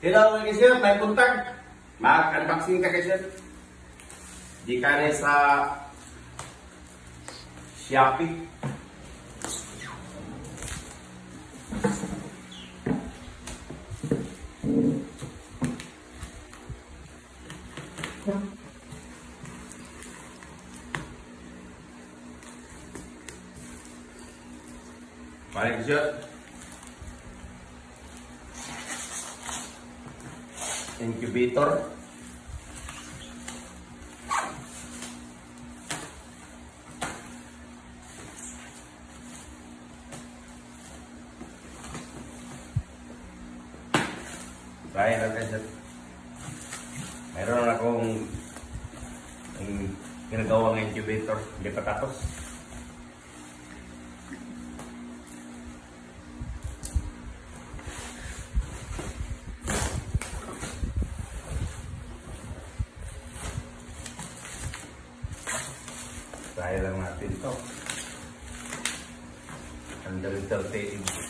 Hello mga kasiyot, may buntag. Mag-unboxing ka, kasiyot. Di ka rin sa Shopee. Mari, kasiyot. Incubator. Bahay lang, kasiyot. Mayroon akong ginagawang incubator. Hindi pa tapos. Try lang natin ito. 130 inches.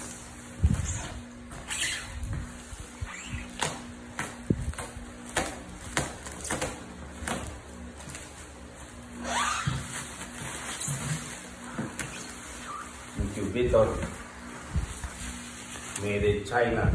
Incubator made in China.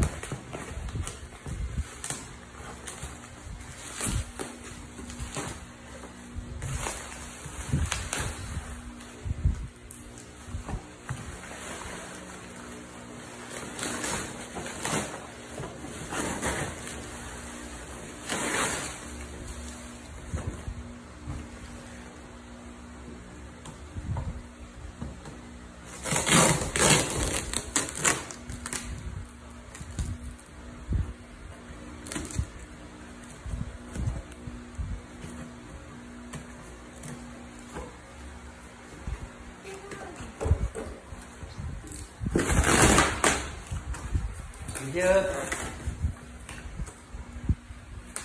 Shoot.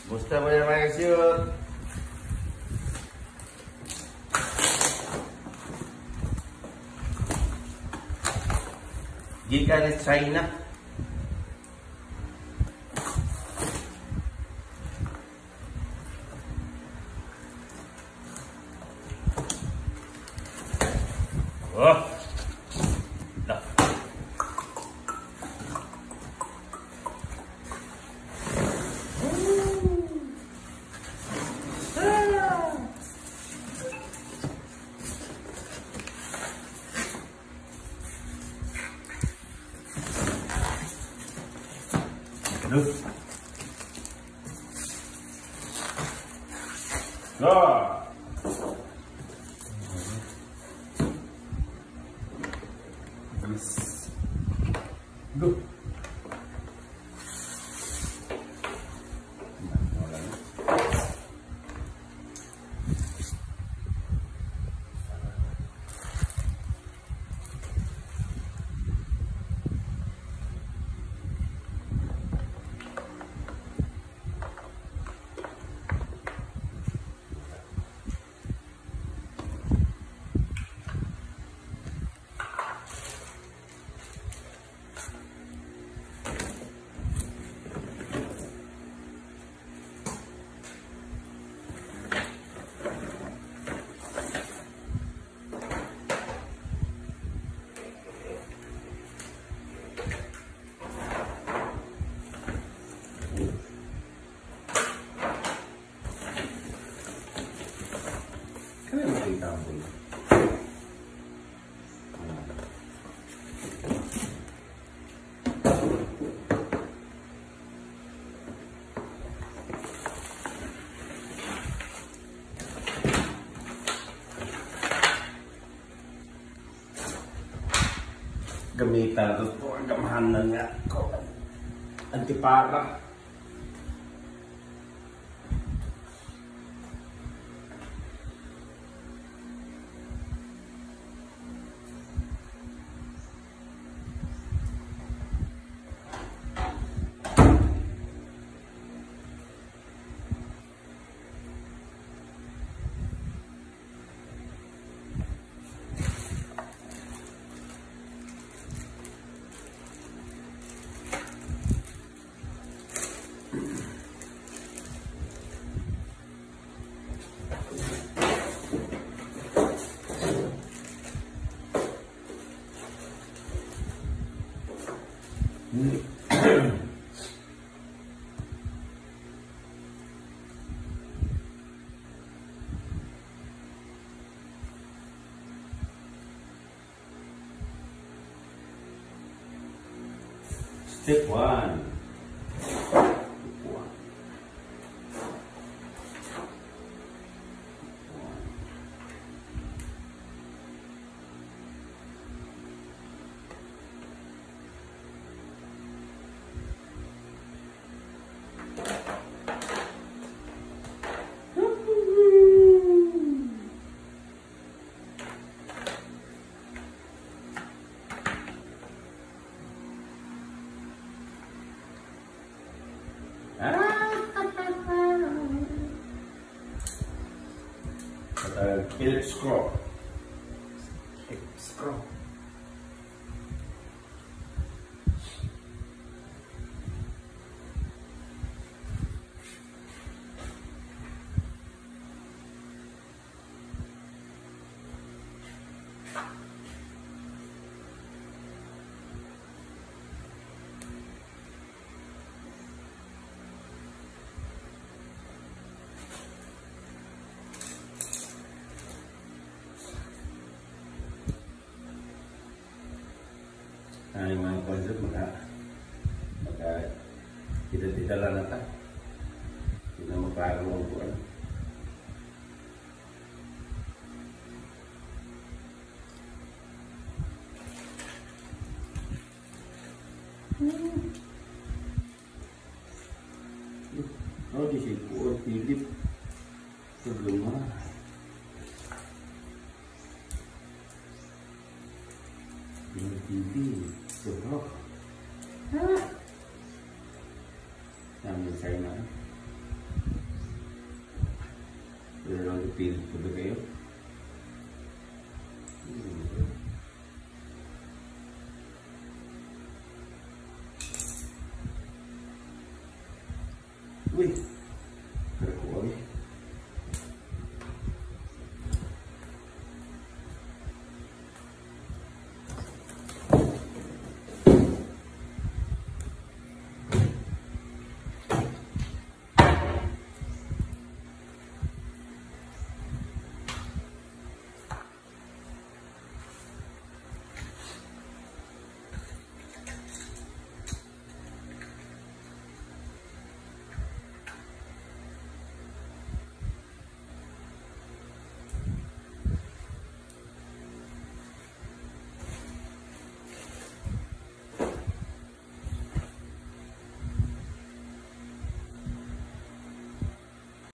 Musta mo yan, mga shoot? Gikan ni China. Oh. Look. Ah. Yes. Go. Kaya makita ang bulo. Gamitan na ito ang gamahanan nga ko. Antipara. Step 1. Step 1. Phillips screw. Screw. Ay, mga konsep, maka kita na ta. Hindi na mabago ang buwan. Oh, di situ Philip sebelum TV sebelum namin sa na pero lang Philip ko ba kayo? Uy!